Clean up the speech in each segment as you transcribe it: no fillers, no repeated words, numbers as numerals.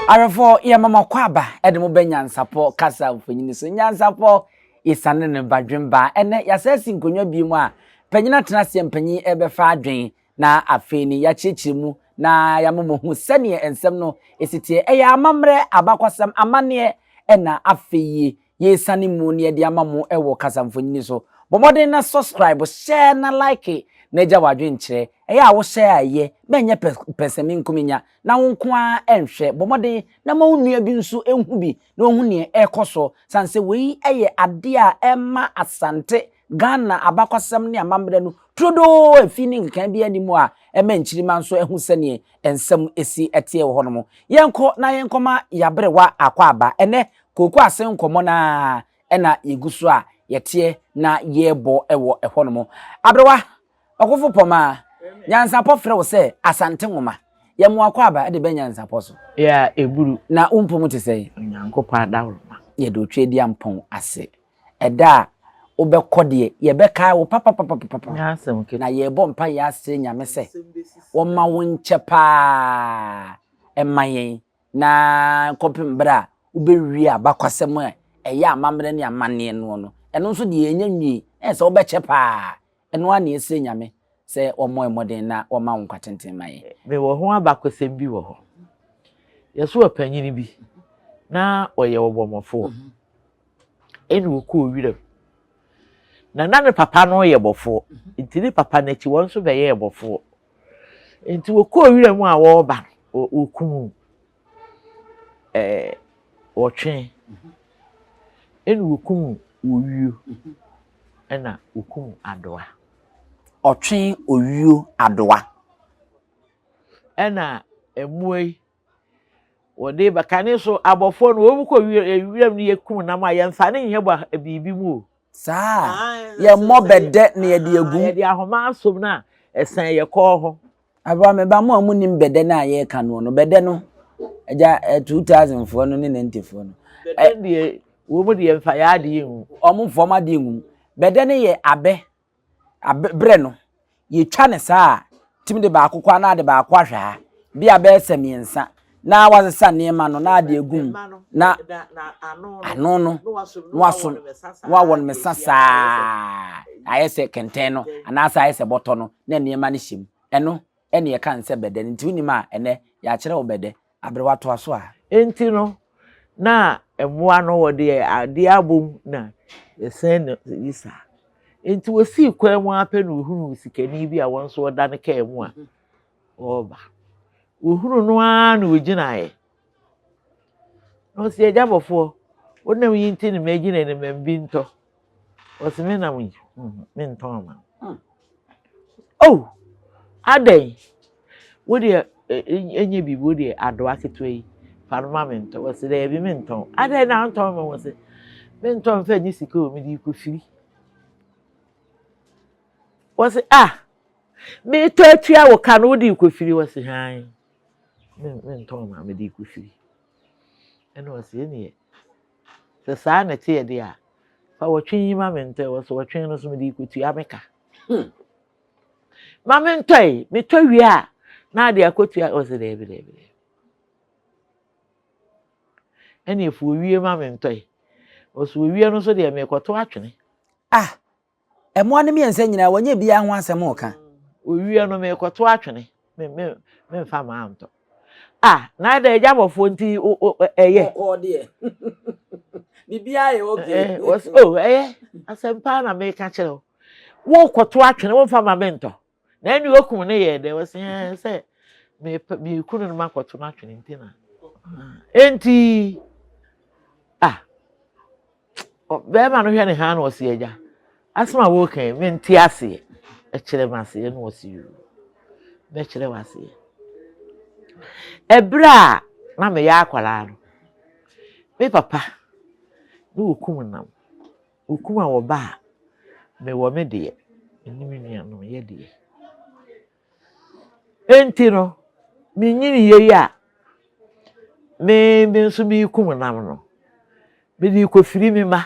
Awɛfoɔ yɛma mo akwaaba de mo bɛ Nyansapɔ kasa mfonini so. Nyansapɔ yɛsane no badwemba. Ɛnɛ yɛasan asi nkonnwa bio mu a panyin atena aseɛ mpanyin ɛrebɛfa adwen na afei no yɛakyerɛkyerɛ mu na yɛama mo ahu sɛdeɛ nsɛm no ɛsi teɛ. Ɛyɛ amammerɛ, abakwasɛm, amanneɛ ɛna afei yi yɛresane mu na yɛde ama mo wɔ kasa mfonini so. Bɔ mmɔden na subscribe, share na like na gya w'adwenkyerɛ. Ɛyɛ a wo share a ɛyɛ, mɛnyɛ pɛsɛmenkominya na wo nko ara nhwɛ. Bɔ mmɔden na ma wo nua bi nso nhu bi na ɔhu neɛ ɛrekɔ so. Sane sɛ wei yɛ adeɛ a ɛma Asante, Ghana abakwasɛm ne amammerɛ no turodoo efi ne nkekae biara nni mu a ɛma nkyirimma nso hu sɛdeɛ nsɛm si teɛ wɔ hɔnom. Yɛnkɔ na yɛnkɔma yɛaberewa akwaaba. Ɛnnɛ, kooko ase nkɔmmɔ no ara na yɛgu so a yɛteɛ na yɛrebɔ wɔ hɔnom. Aberewa, Ɔkofo Pɔmaa, Nyansapɔ frɛ wo sɛ Asante Nwoma. Yɛ mo akwaaba de bɛ Nyansapɔ so. Yeah, eburu. Na wo mpɔ mu te sɛn? Onyankopɔn adaworoma. Yɛde Otweaduampɔn ase. Ɛda a wobɛkɔ deɛ, yɛbɛkae wo papapapapapa. Nyɛ asɛm ketewa. Na yɛrebɔ mpaeɛ asrɛ Nyame sɛ wɔmma wo nkyɛ paa mma yɛn na kɔpem berɛ a wobɛwie abakwasɛm a ɛyɛ amammerɛ ne amanneɛ noɔ no. Ɛno nso deɛ yɛnnya nwie, ɛyɛ sɛ wobɛkyɛ paa. Ɛno ara na yɛsrɛ Nyame sɛ ɔmmɔ yɛn mmɔden na ɔmma wo nkwa tenten ma yɛn. Mewɔ ho abakwasɛm bi wɔ hɔ. Yɛso ɔpanyin bi, na ɔyɛ ɔbɔmmɔfoɔ. Ɛna ɔkɔɔ wiram. Na na ne papa no yɛ bɔfoɔ. Nti ne papa no akyi wɔn nso bɛyɛɛ bɔfoɔ. Nti wɔkɔɔ wiram a wɔreba no, wɔkum ɛɛ ɔtwe. Ɛna wɔkum owuo. Ɛna wɔkum adoa. Ɔtwe, owuo, adoa. Ɛna mmoa yi wɔde ba kane so abɔfoɔ no wɔn kɔ wiram no yɛkum nam a yɛmfa ne nyɛ bɔ biribi mu o. Saa yɛmmɔ bɛdɛ na yɛde agu. Yɛde ahoma asom no a ɛsɛn yɛ kɔn ho. Aboa me ba mo a monim bɛdɛ no a yɛreka noɔ no bɛdɛ no agya 2000 foɔ no ne 90 foɔ no. Bɛdɛ deɛ wɔn mu deɛ mfa yɛ adeɛ ngu. Wɔn mfa wɔn adeɛ ngu mu. Bɛdɛ no yɛ abɛ abɛ berɛ no yɛtwa no saa a tumi de baako kɔ anaa de baako ahwɛ ha bi a bɛyɛ sɛ mmiɛnsa na wasesa nneɛma no na ade agu mu na ano no na waso na wawɔ no mesa saa ayɛ sɛ kɛntɛn no anaasɛ ayɛ sɛ bɔtɔ no na nneɛma no hyɛ mu ɛno ɛne yɛka no sɛ bɛdɛ no nti wonim a ɛnɛ yɛakyerɛ wo bɛdɛ aberewa toa so a. Enti no na mmoa no wɔde adeɛ abom na yɛsɛn no yi saa. Enti wɔsii kwan mu ara pɛ na wɔhunuu sikani bi a wɔn nso wɔda ne kaa mu a ɔreba. Wɔhunuu no ara na wɔgyinaeɛ. Na ɔsi agya bɔfoɔ, wonam yi nti na magyina ne mam bi ntɔ. Ɔsi me nam yi, mentɔn ama wo. Oh, adɛn? Wo deɛ ɛnyɛ biribi, wo deɛ adoa ketewa yi, fa no ma me ntɔ. Ɔsi daabi mentɔn. Adɛn na wontɔn ma wo? Ɔsi mentɔn mfa nyi sika o, mede rekɔfiri. Wɔsi ah, metɔ atua wo ka no wode rekɔfiri. Wɔsi hann, mentɔn ma mede rekɔfiri. Ɛna ɔsi ɛneɛ sɛ saa na ɛteɛ deɛ a, fa wɔtwe yi ma me ntɔ. Wɔsi wɔtwe no so mede rekɔtua me ka. Ma mentɔ yi, metɔ wie a na ade akɔtua. Wɔsi daabi daabi daabi. Ɛna efu owie ma me ntɔ yi. Wɔsi owie no nso deɛ mekɔto atwene. Ah, mmoa no mmiɛnsa nyinaa wɔnyɛ biara ho asɛm reka. Owie no mekɔto atwene. Me me memfa maa ntɔ. Ah, na ada agya bɔfoɔ nti ɛyɛ. Ɔkɔɔ deɛ. Biribiara yɛ okay. Wɔsi oh ɛyɛ asɛm paa na meka kyerɛ wo. Wokɔto atwene womfa ma me ntɔ. Na ɛne okum no yɛɛ dɛ wɔsi ɛɛ sɛ mepɛ meku no no makɔto no atwene nti na. Enti ah bɛrima no hwɛ ne ha na ɔsi agya asɛm a wɔreka yi mente aseɛ ɛkyerɛ me aseɛ na ɔsi yoo mɛkyerɛ wo aseɛ. Ɛberɛ a na meyɛ akwadaa no me papa ne wɔkum nam wɔkum a wɔba a mewɔ me deɛ me ne me nuanom yɛ deɛ. Enti no, menyiniiɛ yi a me me nso merekum nam no, mede rekɔfiri me mma,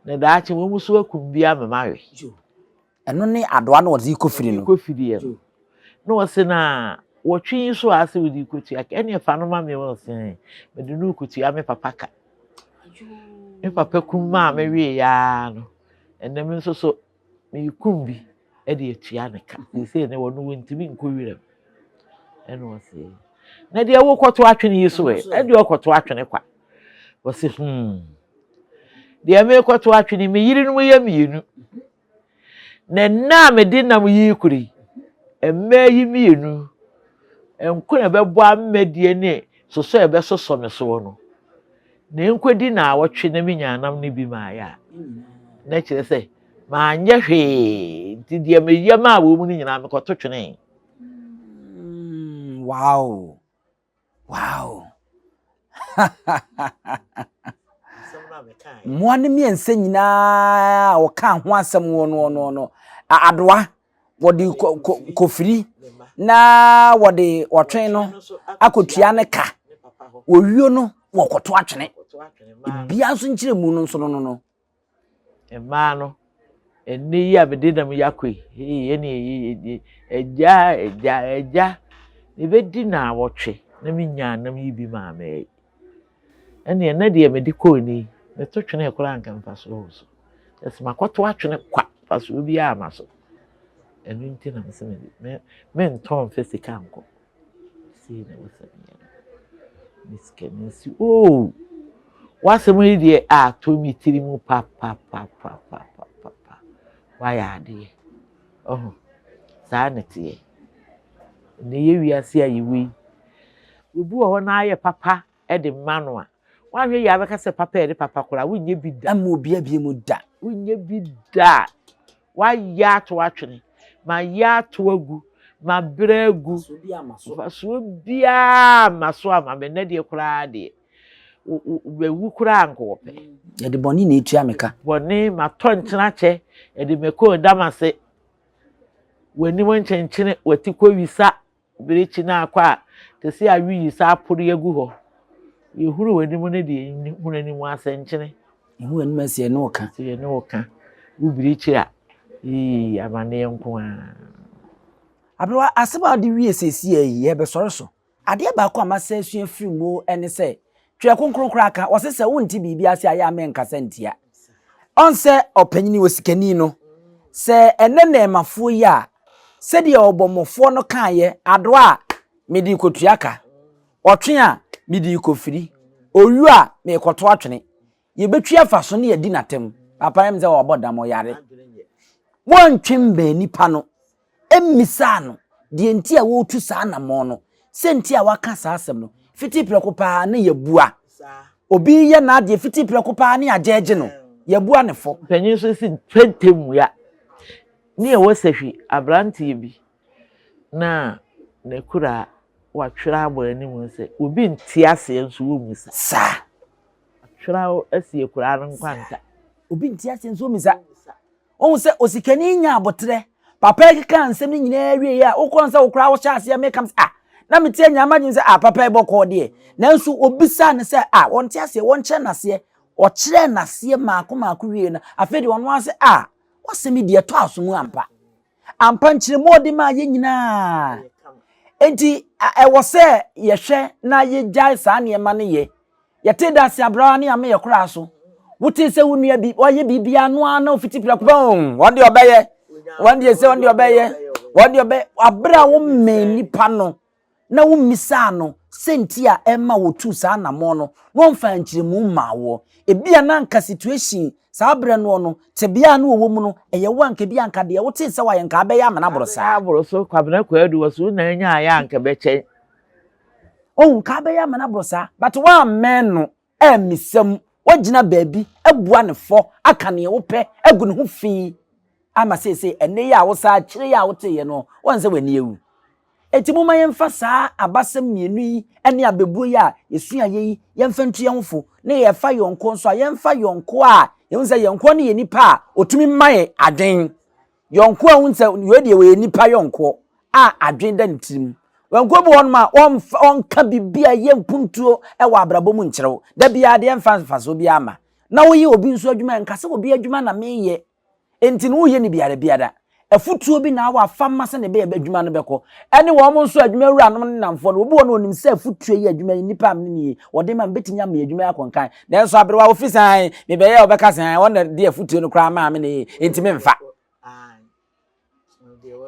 na daakye wɔn nso akum bi ama mawe. Ɛno ne adoa na ɔde rekɔfiri no. Rekɔfiriɛ no. Na ɔse na Wɔtwe yi so a sɛ wode rekɔtua ka, ɛneɛ fa no ma me ɔse mede no rekɔtua me papa ka. Me papa kum maa me wieeɛ ara no, ɛnɛ me nso so merekum bi de atua ne ka. Seesei no wɔno wɔntumi nkɔ wiram. Ɛna ɔse, na deɛ wokɔto atwene yi so ɛ, ɛdeɛ ɔkɔto atwene kwa. Ɔse hmm, deɛ merekɔto atwene me yerenom yɛ mmienu. Na nna a mede nam yi rekɔ yi, mmaa yi mmienu, nko na ɛbɛbɔ amɛdeɛ ne sosɔ a ɛbɛsosɔ me soɔ no, na ɛnkɔdi naawɔtwe na menya nam no bi maayɛ a, na kyerɛ sɛ manyɛ hwee nti deɛ meyɛ maa wɔn mu no nyinaa mekɔto twenee. Wow! Wow! Mmoa no mmiɛnsa nyinaa a wɔkaa ho asɛm wɔ no no no adowa wɔde kofiri na wɔde ɔtwe no akɔtua ne ka wɔwio no wɔkɔto atwene ebia nso nkyerɛmu no nso no no no Mmaa no, ɛnnɛ yi a mede nam yi akɔ yi, hei, ɛne ɛyi, agya, agya, agya, mebɛdi naawɔtwe na menyaa nam yi bi maa me. Ɛne ɛnɛ deɛ mede kɔɔ ni, meto twene koraa anka mfasoɔ wɔ so. Ɛsɛ makɔto atwene kwa, mfasoɔ biara ama so. Ɛno nti na mesɛ mede, mentɔn mfa sika nkɔ. Sei na ɛwɔ sɛ meyɛ no. Me sika no si oo w'asɛm yi deɛ atɔ me tiri mu papapapapapapa wayɛ adeɛ ɔho saa na teɛ na ɛyɛ wiase a yɛwɔ yi obi wɔ hɔ na ayɛ papa de ma no a woanhwɛ yie a bɛka sɛ papa yɛde papa koraa wonyɛ bi da ama obi abie mu da wonyɛ bi da Wayɛ ato atwene, mayɛ ato agu, mabrɛ agu, mfasoɔ biara amma so amma me, nnɛ deɛ koraa deɛ, mawu koraa anka wɔpɛ. Yɛde bɔne na etua me ka. Bɔne, matɔ nkyene akyɛ, yɛde me kɔɔ damase, w'anim nkyenkyene, w'ati kɔ wisa. Bere kyi no akɔ a, te sɛ awi yi saa apore agu hɔ. Yɛhuru w'anim no deɛ, hunu anim asɛnkyene. Yɛhu w'anim ase yɛne wo ka. Sɛ yɛne wo ka. Wo birikyi a, yii, amaneɛ nko ara. Aberewa, asɛm a wode wie seesei yi, yɛrebɛsɔre so. Adeɛ baako a masan asua afiri mu ne sɛ, Twerɛ Kronkron koraa ka, wɔse sɛ wonte biribi ase a, yɛ a menkasa ntia. Ɔn sɛ ɔpanyini, osikani no, sɛ ɛnɛ nnɛɛmafoɔ yi a, sɛdeɛ ɔbɔmmɔfoɔ no kaeɛ, adoa a, mede rekɔtua ka, ɔtwe a, mede rekɔfiri, owuo a, merekɔto atwene. Yɛbɛtwi afa so ne yɛadi n'atam. Papa yɛm sɛ wabɔ dam, ɔyare. Wɔntwe mbɛn nipa no mmisaa no deɛ nti a wɔretu saa anammɔn no, sɛ nti a waka saa asɛm no. Fiti prɛko paa ne yɛbua. Obi yɛ n'adeɛ fiti prɛko paa ne agyɛɛgye no, yɛbua ne fɔ. Mpanyin nso si ntɛntɛm mua. Ne ɛwɔ sahwi aberanteɛ bi na n'akura watwerɛ abɔ anim sɛ obi nte aseɛ nso wɔmmisa. Saa. Watwerɛ asi akuraa no nkwanta. Obi nte aseɛ nso wɔmmisa. Wohu sɛ osikani nya aboterɛ. Papa yi kekaa nsɛm no nyinaa wieeɛ a, wokɔ no sɛ wo koraa wohyɛ aseɛ meka sɛ ah, na mete anya m'adwene sɛ ah, papa yi bɔkɔɔ deɛ. Nanso obisaa no sɛ ah, wɔnte aseɛ, wɔnkyerɛ no aseɛ. Ɔkyerɛɛ no aseɛ maako maako wieeɛ no, afei deɛ ɔno ara sɛ ah, w'asɛm yi deɛ ɛtɔ aso mu ampa. Ampa nkyerɛmu a ɔde maa yɛn nyinaa. Enti ɛwɔ sɛ yɛhwɛ na yɛgyae saa nneɛma no yɛ. Yɛtee danse abrawa ne ame yɛ koraa so. Wotee sɛ wo nua bi wayɛ biribi ano ara na ofiti prɛko pɛ oh, wɔn deɛ ɔbɛyɛ, wɔn deɛ sɛ wɔn deɛ ɔbɛyɛ, wɔn deɛ ɔbɛyɛ. Abere a wommɛn nipa no na wommisaa no sɛ nti a ɛma wɔtuu saa anammɔn no na wɔmfaa nkyerɛmu mmaa woɔ. Ebia na anka situation saa berɛ noɔ no, tebea a na wɔwɔ mu no, ɛyɛ wo anka bi anka deɛ wotee sɛ wayɛ nka abɛyɛ amena aboro saa. Aboro so, Kwabena Kwadu wɔ so wo na nyaeɛ a anka bɛkyɛn. Ohu, nka abɛyɛ amena aboro saa, but woammɛn no ammisa mu, woagyina baabi abua no fɔ, aka neɛ wopɛ agu ne ho fi ama seesei ɛnne yi a wosan akyire yi a woteeɛ no, woahu sɛ w'ani awu. Enti momma yɛmfa saa abasɛm mmienu yi ne abɛbuo yi a yɛsuaeɛ yi yɛmfa ntu yɛn ho fo, na yɛfa yɔnkoɔ nso a, yɛmfa yɔnkoɔ a yɛhu sɛ yɔnkoɔ no yɛ nipa a ɔtumi ma yɛn adwen. Yɔnkoɔ a wohu sɛ wei deɛ wɔyɛ nipa yɔnkoɔ a adwen da ne tirim. Yɔnkoɔ bi wɔ hɔnom a ɔmfa ɔnka biribi a ɛyɛ mpuntuo wɔ abrabɔ mu nkyerɛ wo. Da biara deɛ ɛmfa mfasoɔ biara mma. Na woyɛ obi nso adwuma nka sɛ obi adwuma na meyɛ. Enti no woyɛ no biara biara. Afutuo bi na awɔ afa ma sɛdeɛ ɛbɛyɛ adwuma no bɛkɔ. Ɛne wɔn nso adwuma wuranom ne nnamfoɔ no, obi wɔ no onim sɛ afutuo yi adwuma yi nnipa a mene nie, wɔde ma me bɛtumi ama adwuma yi akɔ nkan. Nanso aberewa ofi sɛ an mebɛyɛ a ɔbɛka sɛ an wɔn na de afutuo no koraa maa me ne enti memfa.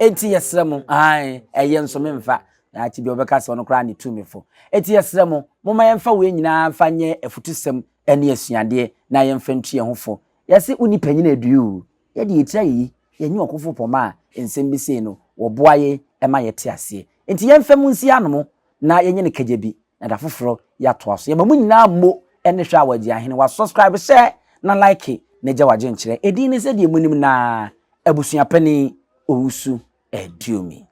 Enti yɛsrɛ mo, ae, ɛyɛ nso memfa. Daakye bi ɔbɛka sɛ ɔno koraa ne tu me fo. Enti yɛsrɛ mo, momma yɛmfa wei nyinaa mfa nyɛ afutusɛm ne asuadeɛ na yɛmfa ntu yɛn ho fo. Yɛse wonni panyin adue o, yɛde yɛn tiri ayiyi, yɛnyɛ ɔkofo pɔmma a nsɛm bi sei no wɔboa yɛn ma yɛte aseɛ. Enti yɛmfa mu nsi anom na yɛnyɛ no kagyabi na da foforɔ yɛatoa so. Yɛma mo nyinaa mmo ne hwɛ a wɔagye ahene. Wa subscribe, share na like na gya w'adwenkyerɛ. Edin ne sɛdeɛ monim no ara, Abusua Panin Owusu Aduomi.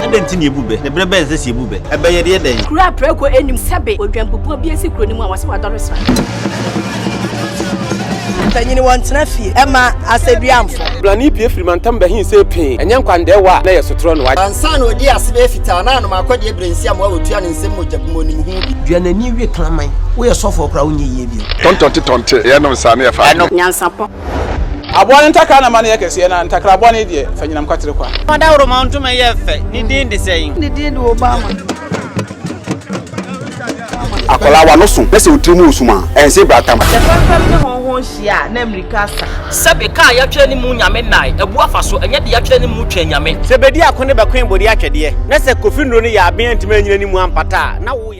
Adɛn nti na yɛbu bɛ? Na berɛ bɛn na ɛsɛ sɛ yɛbu bɛ? Ɛbɛ yɛ deɛ dɛn? Kuro a prako nnim sɛbe odwanbubuo bi asi kuro no mu a wɔse wadɔre sra. Mpanyin wɔntena fie mma asɛduamfo. Blani pue firi mantam bɛhe see pee, ɛnyɛ nkwandɛɛwa a na ɛyɛ sotorɔ no. Ansa na ɔdii ase bɛyɛ fitaa na anom akɔdeɛ berɛ nsi amoa wɔtua ne nsam mogya bi mu ɔnim ho bi. Dua n'ani we kraman. Woyɛ sɔfoɔ koraa wonyɛ yie bio. Tɔntɔnte tɔnte, yɛnom saa na yɛfa adwene. Nyansapɔ. Aboa no ntakra na ma no yɛ kɛseɛ, na ntakra bɔne deɛ, fa nyinam kwatere kwa. Ɔdawuroma ntoma yɛ fɛ, ne din de sɛn? Ne din de Obama. Akwadaa w'ano so na sɛ wo tiri mu wɔ sum a, ɛnse bratam. Sɛ fɛmfɛm ne hɔnhɔn hyia a, na mmirika asa. Sɛbe kaa yɛatwerɛ ne mu Nyame nnae, abu afa so, ɛnyɛ de yɛatwerɛ ne mu Twɛn Nyame. Sɛ bedi ako ne bɛkoe bode atwɛdeɛ, na sɛ Kofi nnuro no yɛ aben antumi anyina ne mu ampata a, na wo.